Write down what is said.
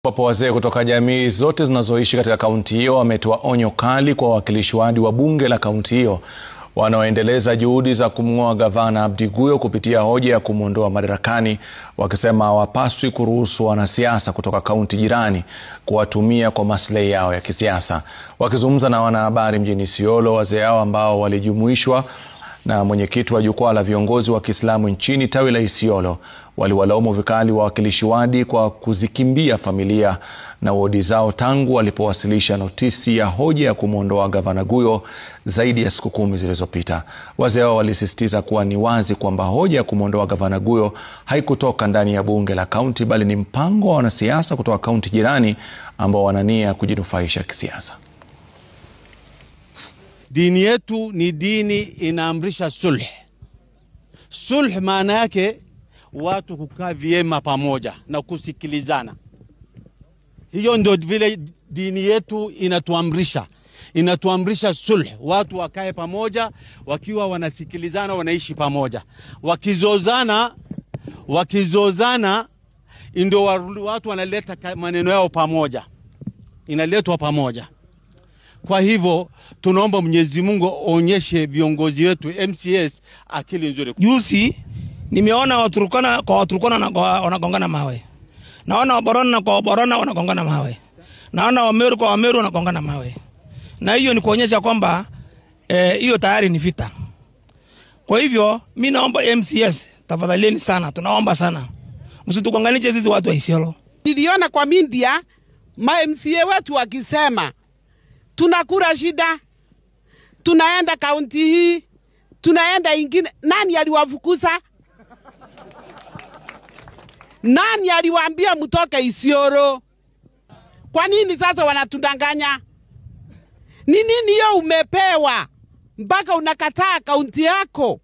Ambapo wazee kutoka jamii zote zinazoishi katika kaunti hiyo wametoa onyo kali kwa wawakilishi wadi wa bunge la kaunti hiyo wanaoendeleza juhudi za kumng'oa gavana Abdi Guyo kupitia hoja ya kumwondoa madarakani, wakisema hawapaswi kuruhusu wanasiasa kutoka kaunti jirani kuwatumia kwa maslahi yao ya kisiasa. Wakizungumza na wanahabari mjini Isiolo, wazee hao ambao walijumuishwa na mwenyekiti wa jukwaa la viongozi wa Kiislamu nchini tawi la Isiolo waliwalaumu vikali wawakilishi wadi kwa kuzikimbia familia na wodi zao tangu walipowasilisha notisi ya hoja ya kumwondoa gavana Guyo zaidi ya siku 10 zilizopita. Wazee hao walisisitiza kuwa ni wazi kwamba hoja ya kumwondoa gavana Guyo haikutoka ndani ya bunge la kaunti, bali ni mpango wa wanasiasa kutoka kaunti jirani ambao wana nia kujinufaisha kisiasa. Dini yetu ni dini inaamrisha sulh. Sulh maana yake watu kukaa vyema pamoja na kusikilizana. Hiyo ndio vile dini yetu inatuamrisha. Inatuamrisha sulh, watu wakae pamoja wakiwa wanasikilizana, wanaishi pamoja. Wakizozana ndio watu wanaleta maneno yao pamoja. Inaletwa pamoja. Kwa hivyo tunaomba Mwenyezi Mungu aonyeshe viongozi wetu MCS akili nzuri. Juzi nimeona Waturkana kwa Waturkana wanagongana mawe. Naona Waborana kwa Waborana wanagongana mawe. Naona Wameru kwa Wameru wanagongana mawe. Na hiyo ni kuonyesha kwamba hiyo tayari ni vita. Kwa hivyo mimi naomba MCS, tafadhalini sana, tunaomba sana, msitugonganishe sisi watu wa Isiolo. Niliona kwa media ma MCA wetu wakisema tunakula shida, tunaenda kaunti hii, tunaenda ingine. Nani aliwafukuza? Nani aliwaambia mtoke Isiolo? Kwa nini sasa wanatudanganya? Ni nini hiyo umepewa mpaka unakataa kaunti yako?